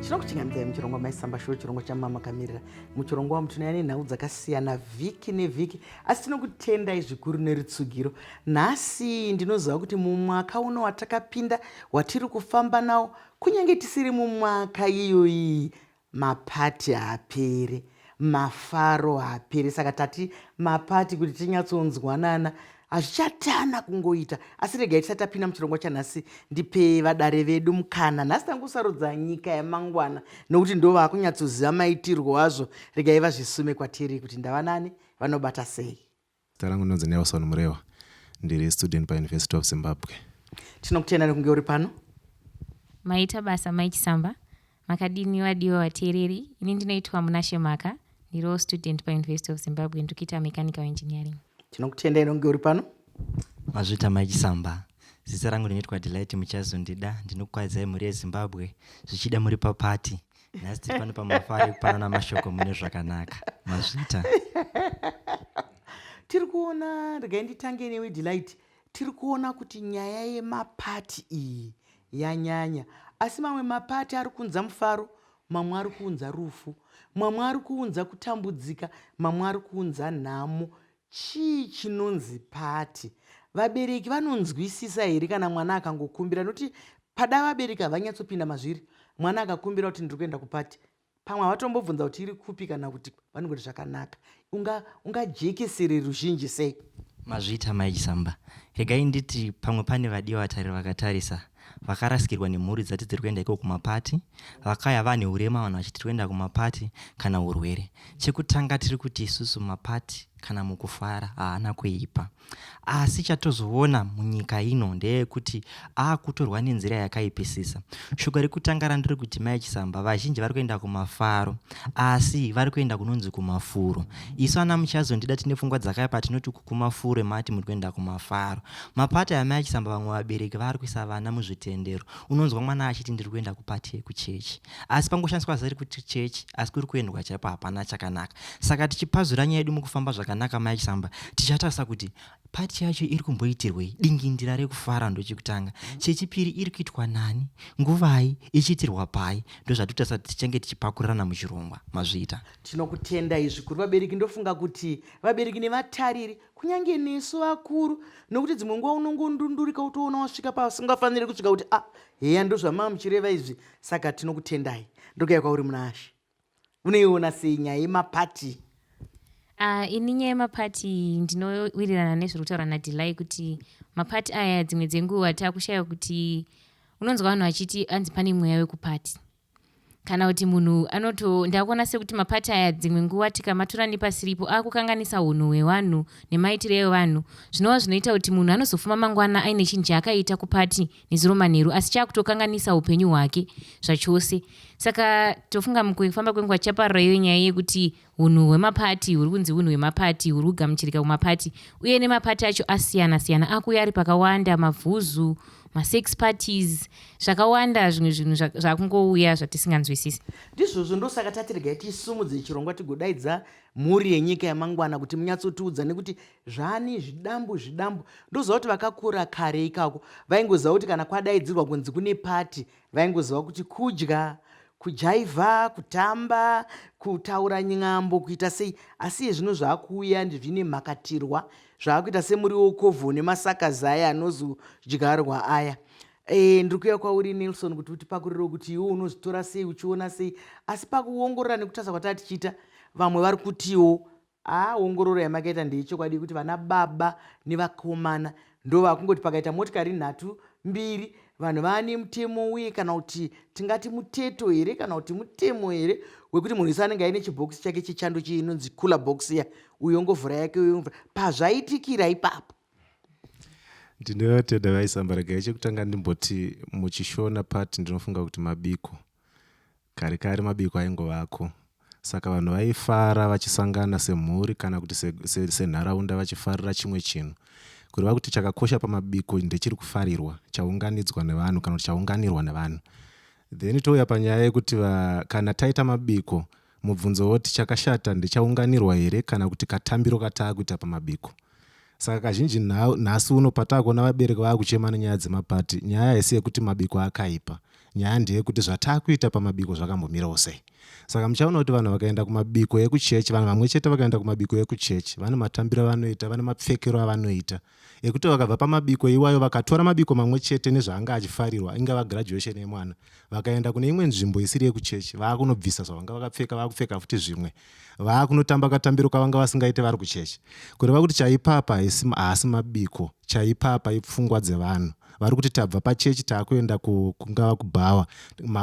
Tinokuchingamidzai muchirongwa Maisamba Show, chirongwa chamamakamirira. Muchirongwa umu tinouya nenhau dzakasiyana vhiki nevhiki, asi tinokutendai zvikuru nerutsigiro. Nhasi ndinoziva kuti mumwaka uno watakapinda, watiri kufamba nawo, kunyange tisiri mumwaka iyoyi, mapati haapere, mafaro haapere. Saka tati mapati kuti tinyatsonzwanana hazvichatana kungoita. Asi regai tisati tapinda muchirongwa chanhasi, ndipe vadare vedu mukana. Nhasi tangosarudza nyika yamangwana nokuti ndo vakunyatsoziva maitirwo azvo. Regai vazvisume kwatiri kuti ndavanani, vanobata sei. Zita rangu ndinonzi Nelson Murewa, ndiri student paUniversity of Zimbabwe. Tinokutenda nekunge uri pano. Maita basa Mai Chisamba. Makadini vadiwa vateereri? Ini ndinoitwa Munashe Mhaka, ndiriwo student paUniversity of Zimbabwe, ndiri kuita mechanical engineering. Tinokutenda nekunge uri pano. Mazvita Mai Chisamba. Zita rangu ndinoitwa Delight Muchazondida, ndinokukwazisai mhuri yeZimbabwe, zvichida muri papati. Nhasi tiri pano pamafaro ekupanana mashoko mune zvakanaka. Mazvita. Tiri kuona, regai nditange newe Delight. Tiri kuona kuti nyaya yemapati iyi yanyanya, asi mamwe mapati ari kuunza mufaro, mamwe ari kuunza rufu, mamwe ari kuunza kutambudzika, mamwe ari kuunza nhamo. Chii chinonzi pati? Vabereki vanonzwisisa here kana mwana akangokumbira? Nokuti pada vabereki havanyatsopinda mazviri. Mwana akakumbira kuti ndiri kuenda kupati, pamwe havatombobvunza kuti iri kupi kana kuti vanongoti zvakanaka. Ungajekesere unga ruzhinji sei? Mazvita Mai Chisamba. Regai nditi pamwe pane vadiwa vatariri vakatarisa vakarasikirwa nemhuri dzati dziri kuenda iko kumapati, vakaya vane hurema vanhu vachiti tiri kuenda kumapati kana urwere. Chekutanga tiri kuti isusu mapati kana mukufara haana kuipa. Asi chatozoona munyika ino ndeyekuti akutorwa nenzira yakaipisisa. Shoko rekutanga randiri kuti Mai Chisamba vazhinji vari kuenda kumafaro asi vari kuenda kunonzi kumafuro. Isu ana Muchazondida tine pfungwa dzakaipa tinoti kumafuro mati muri kuenda kumafaro. Mapati aya Mai Chisamba vamwe vabereki vari kuisa vana muzvitendero. Unonzwa mwana achiti ndiri kuenda kupati yekuchechi. Asi pangoshandiswa zita rekuti chechi asi kuri kuendwa chaipo hapana chakanaka. Saka tichipazura nyaya yedu mukufamba zvakanaka Mai Chisamba tichatarisa kuti pati yacho iri kumboitirwei, dingindira rekufara ndochekutanga, chechipiri iri kuitwa nani, nguvai, ichiitirwa pai, ndozvatikutarisa kuti tichange tichipakurirana muchirongwa. Mazviita. Tinokutendai zvikuru vabereki. Ndofunga kuti vabereki nevatariri kunyange nesu vakuru, nokuti dzimwe nguva unongondundurika utoona wasvika pasingafaniri kusvika kuti ah, heya ndozvamava muchireva izvi. Saka tinokutendai. Ndokauya kwauri Munashe, unoiona sei nyaya yemapati? Ini nyaya yemapati ndinowirirana nezviri kutaura naDelay kuti mapati aya dzimwe dzenguva takushaya kuti unonzwa vanhu vachiti anzi pane mweya wekupati, kana kuti munhu anoto ndakuona sekuti mapati aya dzimwe nguva tikamatora nepasiripo akukanganisa unhu hwevanhu nemaitiro evanhu, zvinova zvinoita kuti munhu anozofuma mangwana aine chinhu chaakaita kupati nezuro manheru asi chakutokanganisa upenyu hwake zvachose. Saka tofunga mukufamba kwenguva tichaparura iyo nyaya yekuti unhu hwemapati huri kunzi unhu hwemapati huri kugamuchirika kumapati, uye nemapati acho asiyana siyana akuuya ari pakawanda, mavhuzu, masex parties, zvakawanda zvimwe zvinhu zvakungouya zvatisinganzwisisi. Ndizvozvo, ndosaka tati regai tisumudze chirongwa tigodaidza mhuri yenyika yamangwana kuti munyatsotiudza, nekuti zvani zvidambu zvidambu. Ndoziva kuti vakakura kare ikako vaingoziva kuti kana kwadaidzirwa kunzi kune pati, vaingoziva kuti kudya, kujaivha, kutamba, kutaura nyambo, kuita sei. Asi iye zvino zvaakuuya zvine mhakatirwa, zvaakuita semuriwo kovho nemasakazi aya anozodyarwa aya. Ndiri kuuya kwauri Nelson kuti utipakurire kuti iwe unozvitora sei, uchiona sei. Asi pakuongorora nekutarisa kwataa tichiita, vamwe vari kutiwo ongororo yamakaita ndeyechokwadi yekuti vana baba nevakomana ndo vakungoti pakaita motikari nhatu mbiri vanhu vaane mutemo uye kana kuti tingati muteto here kana kuti mutemo here wekuti munhu wese anenge aine chibhokisi chake chechando chinonzi cooler box iya, uyo ongovhura yake, uyo ongovhura pazvaitikira ipapo. Ndinotenda vaisamba. Regai chekutanga ndimboti muchishona pati ndinofunga kuti mabiko. Kare kare mabiko aingovako, saka vanhu vaifara vachisangana semhuri kana kuti senharaunda se, se vachifarira chimwe chinhu. Kureva kuti chakakosha pamabiko ndechiri kufarirwa, chaunganidzwa nevanhu kana kuti chaunganirwa nevanhu. Then touya panyaya yekuti kana taita mabiko, mubvunzo woti chakashata ndechaunganirwa here kana kuti katambiro kataakuita pamabiko. Saka kazhinji nhasi uno pataakuona vabereki vaakuchema nenyaya dzemapati, nyaya haisi yekuti mabiko akaipa. Nyaya ndeyekuti zvatakuita pamabiko zvakambomirawo sei. Saka muchaona kuti vanhu vakaenda kumabiko ekuchechi, vanhu vamwe chete vakaenda kumabiko ekuchechi, vane matambiro avanoita, vane mapfekero avanoita ekuti vakabva pamabiko iwayo vakatora mabiko mamwe chete nezvaanga achifarirwa, ingava graduation yemwana, vakaenda kune imwe nzvimbo isiri yekuchechi, vaakunobvisa zvavanga vakapfeka, vaakupfeka futi zvimwe, vaakunotamba katambiro kavanga vasingaite vari kuchechi. Kureva kuti chaipapa haasi mabiko, chaipapa ipfungwa dzevanhu vari kuti tabva pachechi taakuenda kungava kubhawa.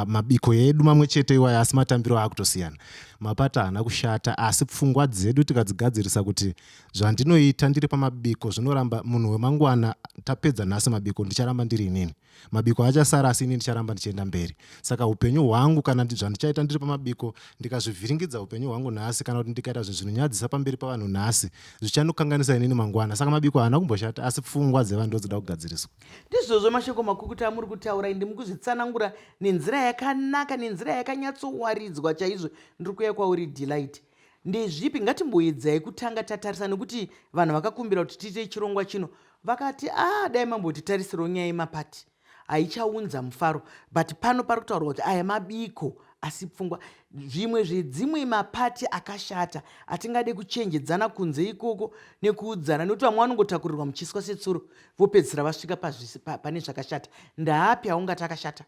Mabiko edu mamwe chete iwayo asi matambiro aakutosiyana. Mapati haana kushata asi pfungwa dzedu tikadzigadzirisa kuti zvandinoita ndiri pamabiko zvinoramba munhu wemangwana, tapedza nhasi mabiko ndicharamba ndiri inini. Mabiko achasara asi ini ndicharamba ndichienda mberi. Saka upenyu hwangu kana zvandichaita ndiri pamabiko ndikazvivhiringidza upenyu hwangu nhasi kana kuti ndikaita zvinhu zvinonyadzisa pamberi pavanhu nhasi zvichanokanganisa inini mangwana. Saka mabiko haana kumboshata asi pfungwa dzevanhu ndodzida kugadziriswa. Ndizvozvo mashoko makukutu amuri kutaura ende mukuzvitsanangura nenzira yakanaka, nenzira yakanyatsowaridzwa chaizvo. Ndiri kuuya kwauri Delight. Ndezvipi ngatimboedzai kutanga tatarisa nekuti vanhu vakakumbira kuti tiite chirongwa chino vakati ah dai mambotitarisirawo nyaya yemapati haichaunza mufaro, but pano pari kutaurwa kuti aya mabiko asi pfungwa zvimwe zvedzimwe mapati akashata atingade kuchenjedzana kunze ikoko nekuudzana nekuti vamwe vanongotakurirwa muchiswa setsuro vopedzisira vasvika pane zvakashata. Ndaapi aungati akashata?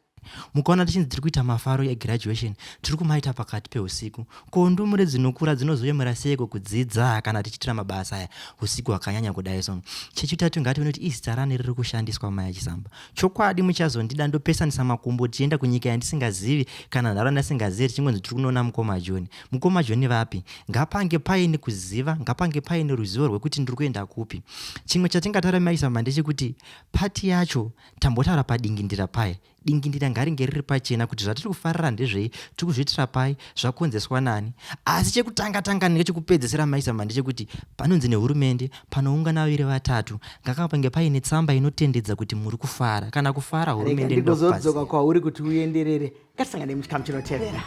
Mukaona tichinzi tiri kuita mafaro egraduation, tiri kumaita pakati peusiku. Ko ndumure dzinokura dzinozoyemura seiko kudzidza kana tichiitira mabasa aya usiku hwakanyanya kudai so? Chechitatu ngatione kuti izita rani riri kushandiswa mai Chisamba. Chokwadi muchazondida ndopesanisa makumbo tichienda kunyika yandisingazivi kana nharaunda yandisingazivi tichingonzi tiri kunoona mukoma John. Mukoma John vapi? Ngapange paine kuziva, ngapange paine ruzivo rwekuti ndiri kuenda kupi. Chimwe chatingataura mai Chisamba ndechekuti pati yacho Tambotaura padingindira paye. Dingindira ngaringe riri pachena kuti zvatiri kufarira ndezvei, tiri kuzviitira pai, zvakonzeswa nani. Asi chekutanga tanga nechekupedzesera maisamba ndechekuti panonzi nehurumende panoungana vaviri vatatu ngakapange paine tsamba inotendedza kuti muri kufara. Kana kufara Rega hurumende inoda ndigozodzoka kubatsira. kwauri kuti uenderere. Ngatisangane muchikamu chinotevera.